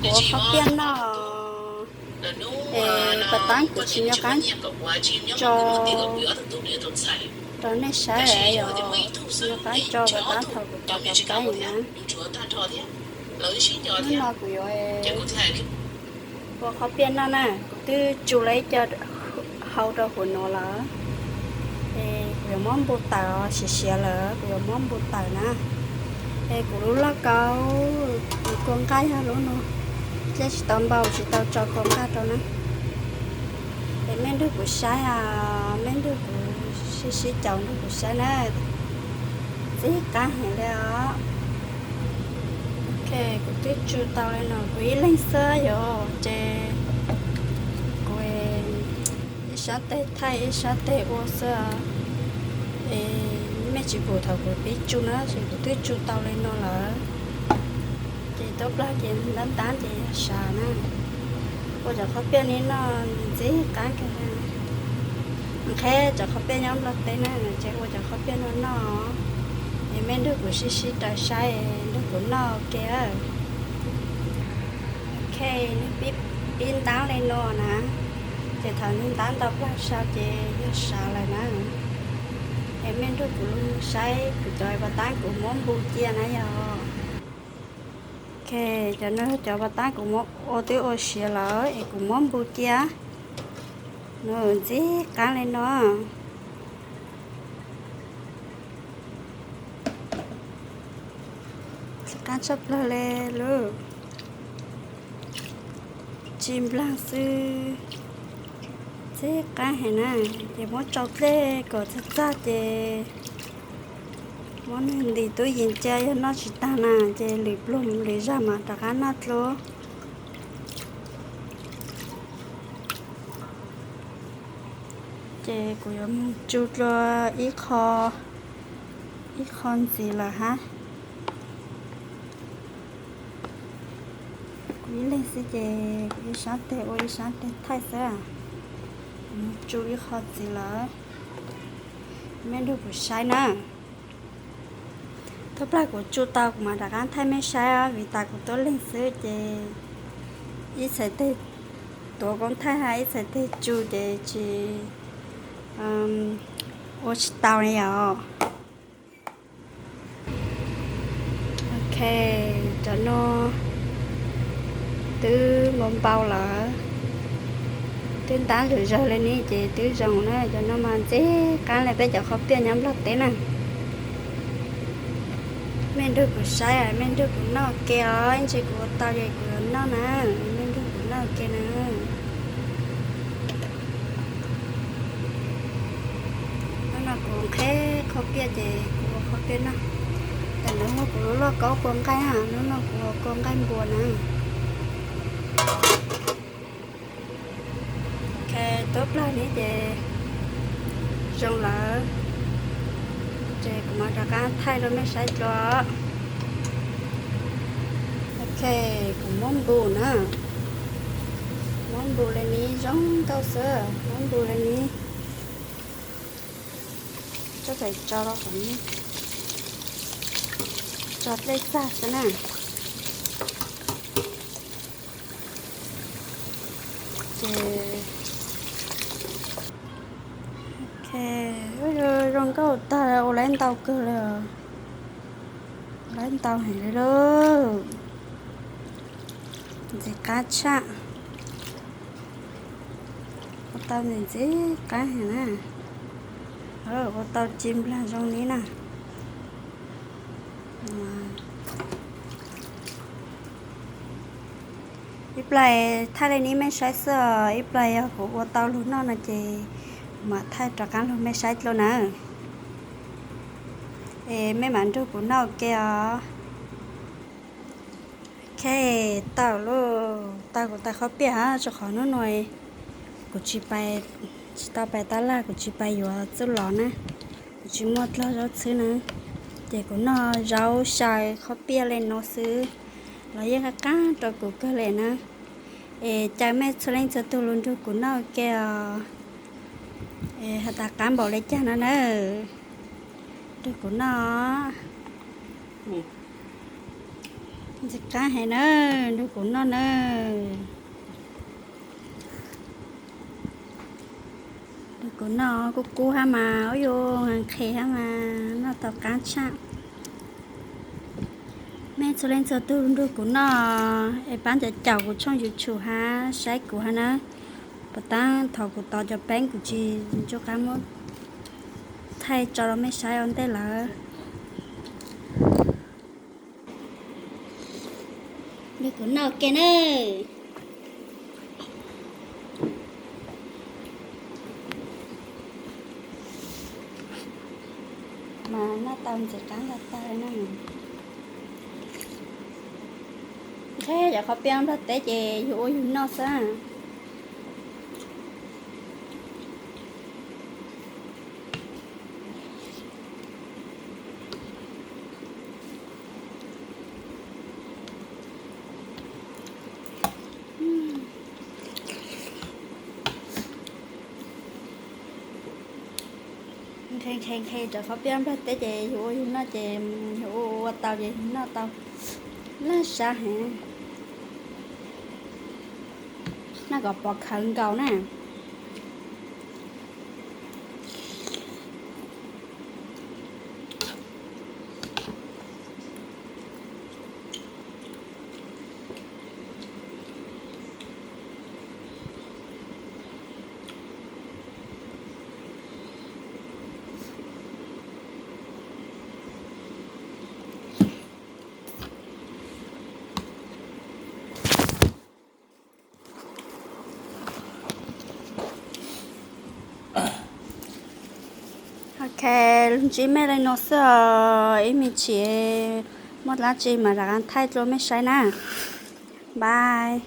Kuv ua qhob piaj noj, es pas tab kuv tsis nco qab tso rau nej saib, yog nco qab tso pas tab thaum kuv tov qab na. Hnub no kuv yuav ua qhob piaj noj na, kuv twb tsu lawm ib co hau rau huv nuav lawm. Es kuv yuav muab npu tawm, siav siav lawm kuv yuav muab npu tawm na. Es kuv lub lauj kaub, kuv kua nqaij yog lub no, dlej tsis tau npau tsis tau tso kua nqaij rau na. Es mej nrug kuv saib, mej nrug kuv sib sib caum nrug kuv saib na. Ntxim qab heev li os. Ok, kuv twb tsu tau li no, kuv ib leeg xwb yog ces kuv ib sab teg thaij ib sab teg ua xwb. Es mej tsis pum thaum kuv pib tsu na, ces kuv twb tsu tau li no lawm. Ces tuab plag ces ntab ntab ces yog sav na. Ua cov qhob piaj no noj ntxim qab kawg. Nqheb cov qhob piaj nyob Nplog teb na, ces ua cov qhob piaj no noj. Es mej nrug kuv sib sib raws saib, nrug kuv noj ua ke. Ok, nws pib ntab li no na, ces thaum nws ntab ntau plag sau ces yog sav lawm na. Es mej nrug kuv saib kuv cov pas tab kuv muab npu cia na yog. Ok, cov no cov pas tab kuv muab ua twb ua siav lawm es kuv muab npu cia. Nws ntxim qab li no. Ntxim qab tshaj plawg li lub tsis nplag xwb. Ntxim qab heev na, ces muab tsau dlej kom txag txag ces muab nws ntim tub yees cia, yog noj tsis tag na ces lwm pluag lwm zag mas rov qab noj dlua. Ces kuv yuav mus tsu dlua ib qho, ib qho ntxiv lawm hab. Kuv ib leeg xwb ces kuv ib sab teg ua ib sab teg thaij xwb. Kuv mus tsu ib qho ntxiv lawm, mej nrug kuv saib na. Tuab plag kuv tsu tau kuv mam rov qab thaij mej saib, vim tas kuv tuab leeg xwb ces ib txhais teg tuav koob thaij hab ib txhais teg tsu ces tsis ua tsis tau ne yom. Ok, cov no twb npau npau lawm, twb ntab zawg zawg li ne ces twb zoo na. Cov no mas ntxim qab li peb cov qhob piaj nyob Nplog teb na. Mej nrug kuv saib, mej nrug kuv noj ke os, ib ntsis kuv ua tau ces kuv yuav noj na, mej nrug kuv noj ke na. Hnub no kuv nqheb qhob piaj ces kuv ua qhob piaj noj. Tam ntawd kuv lub lauj kaub kua nqaij na, hnub no kuv ua kua nqaij npua na. Ok, tuab plag ne ces zoo lawm, ces kuv mam rov qab thaij rau mej saib dlua. Ok, kuv muab npu na, muab npu li ne zoo nkauj xwb, muab npu li ne. Tso, tso rau qhov no, tso dlej txag xwb na. Ces, ok, zoo nkauj tag, ua lawm ntau kawg li, ua lawm ntau heev li lauj. Ntxim qab tshaj, ua tau ntxim ntxim qab heev na. Ua tau ci nplag zoo li na. Ib plag thaij li ne mej saib xwb os, ib plag yog kuv ua tau lug noj no ces mam thaij rov qab lug mej saib dlua na. Es mej mam nrug kuv noj ua ke os. Ok, tau lauj, tau kuv tais qhob piaj, rau qhov hnub no kuv tsis, tsis tau pais tab laj, kuv tsis pais yuav txuj lov na, kuv tsis muaj dlog zaub txhwb na, ces kuv noj zaub xyaw qhob piaj li no xwb los yeej qab qab rau kuv kawg li na. Es caw mej txhua leej txhua tug lug nrug kuv noj ua ke os. Es has tas qab npaum li cas no na, nrug kuv noj. Ntxim qab heev na, nrog kuv noj na. Nrog kuv noj kub kub hab mas ua yuav nqhis hab mas noj tau qab tshaj. Mej txhua leej txhua tug nrog kuv noj es pab caum kuv tshooj YouTube hab saib kuv hab na. Puas taab thaum kuv tos cov peeb kuv tsis nco qab muab thaij tso rau mej saib ua ntej lawm. Nrog kuv noj ke na. Mas noj tau ntxim qab npaj tag na. Ntshe cov qhov piaj nplog teb ces yug ua yug noj xwb. Nqhis nqhis nqhis cov qhov piaj nplog teb ces yug ua yug noj ces yug ua ua tau ces yug noj tau laj sab heev. Noj kom pov khawv nkaus na. Ok, lug ntsib mej le nuav xwb os, ib me ntsis muaj dlaab tsi mas rov qaab thaij rua mej saib na. Bye.